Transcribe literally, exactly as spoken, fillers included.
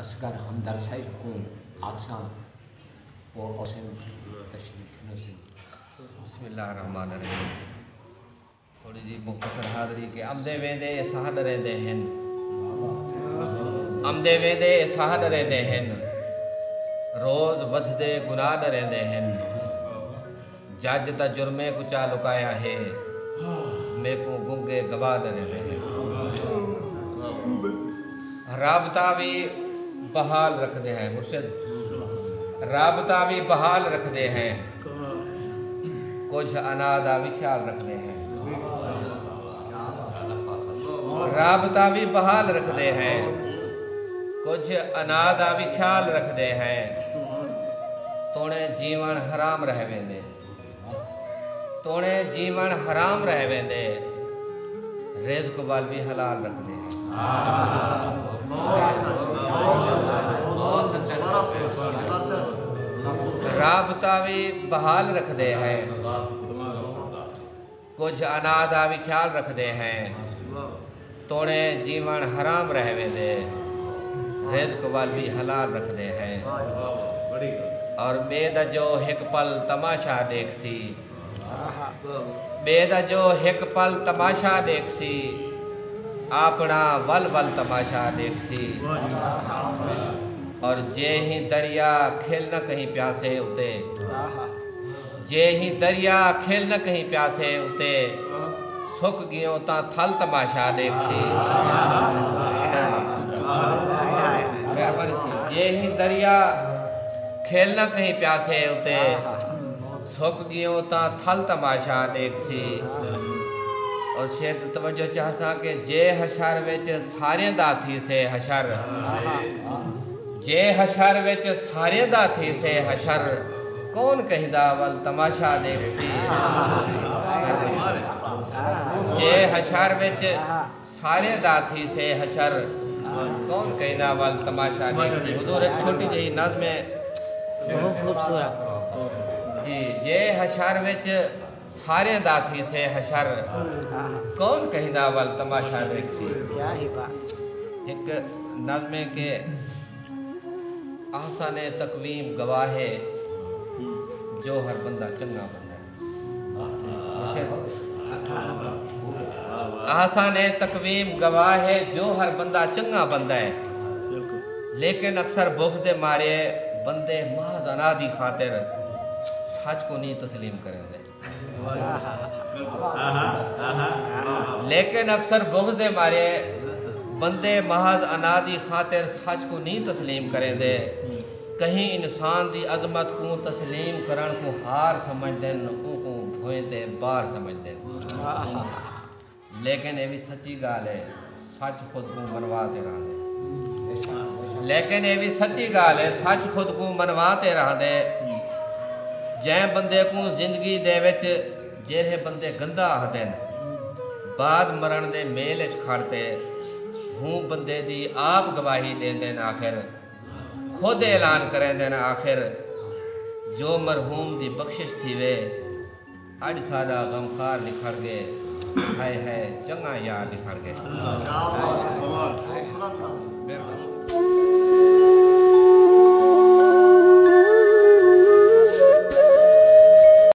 اصغر ہمدرد صاحب کوں آکھساں، او اوسن تشریف گھنوسن۔ بسم اللہ الرحمن الرحیم۔ تھوڑی جی مختصر حاضری کہ امدے ویندے اے ساہ ݙریندے ہن، امدے ویندے اے ساہ ݙریندے ہن، روز ودھدے گناہ ݙریندے ہن۔ جج تاں جرمیں کوں چا لکایا ہے، میکوں گنگے گواہ ݙریندے ہن۔ رابطہ وی بحال رکھدے ہیں مرشد، رابطہ وی بحال رکھدے ہیں، کجھ انا دا وی خیال رکھدے ہیں۔ رابطہ وی بحال رکھدے ہیں، کجھ انا دا وی خیال رکھدے ہیں۔ توڑیں جیوݨ حرام رہ ویندے، توڑیں جیوݨ حرام رہ ویندے، رزق ول وی حلال رکھدے ہیں۔ رابطہ وی بحال رکھدے ہیں، کجھ انا دا وی خیال رکھدے ہیں۔ توڑیں جیوݨ حرام رہ ویندے، رزق ول وی حلال رکھدے ہیں۔ اور ٻئے دا جو ہک پل تماشا ݙیکھسی، ٻئے دا جو ہک پل تماشا ݙیکھسی، آپݨا ول ول تماشا ݙیکھسی۔ اور جے ہی دریا کھل نہ کہیں پیاسے اتے، جے ہی دریا کھل نہ کہیں پیاسے اتے، سک ڳیوں تاں تھل تماشا ݙیکھسی۔ مہربانی سی۔ جے ہی دریا کھل نہ کہیں پیاسے اتے، سک ڳیوں تاں تھل تماشا ݙیکھسی۔ اور شعر تے توجہ چاہساں کہ جے حشر وچ ساریں دا تھیسے حشر، جے حشر وچ ساریں دا تھیسے حشر، کون کہیں دا ول تماشا ݙیکھسی؟ جے حشر وچ ساریں دا تھیسے حشر، کون کہیں دا ول تماشا ݙیکھسی؟ حضور، ہک چھوٹی جہی نظم ہے۔ بہت خوبصورت۔ جی، جے حشر وچ ساریں دا تھیسے حشر، کون کہیں دا ول تماشا ݙیکھسی؟ کیا ہی بات۔ ہک نظم ہے کہ احسن تقویم گواہ ہے جو ہر بندہ چنڳا بندہ ہے۔ احسن تقویم گواہ ہے جو ہر بندہ چنڳا بندہ ہے، لیکن اکثر بغض دے مارے بندے محض انا دی خاطر سچ کوں نہیں تسلیم کریندے۔ لیکن اکثر بغض دے مارے بندے محض انا دی خاطر سچ کوں نہیں تسلیم کریندے۔ کہیں انسان دی عظمت کوں تسلیم کرݨ کوں ہار سمجھدن، اونکوں بھوئیں تے بار سمجھدن۔ لیکن اے وی سچی ڳالھ ہے، سچ خود کوں منوا تے رہندے۔ لیکن اے وی سچی ڳالھ ہے، سچ خود کوں منوا تے رہندے۔ جیں بندے کوں زندگی دے وچ جیرھے بندے گندا آہدن، بعد مرݨ دے میل اچ کھڑ تے ہوں بندے دی آپ گواہی ݙیندن۔ آخر خود اعلان کریندن، آخر جو مرحوم دی بخشش تھیوے، اڄ ساݙا غمخوار نکھڑ ڳئے، ہائے ہائے چنڳا یار نکھڑ ڳئے۔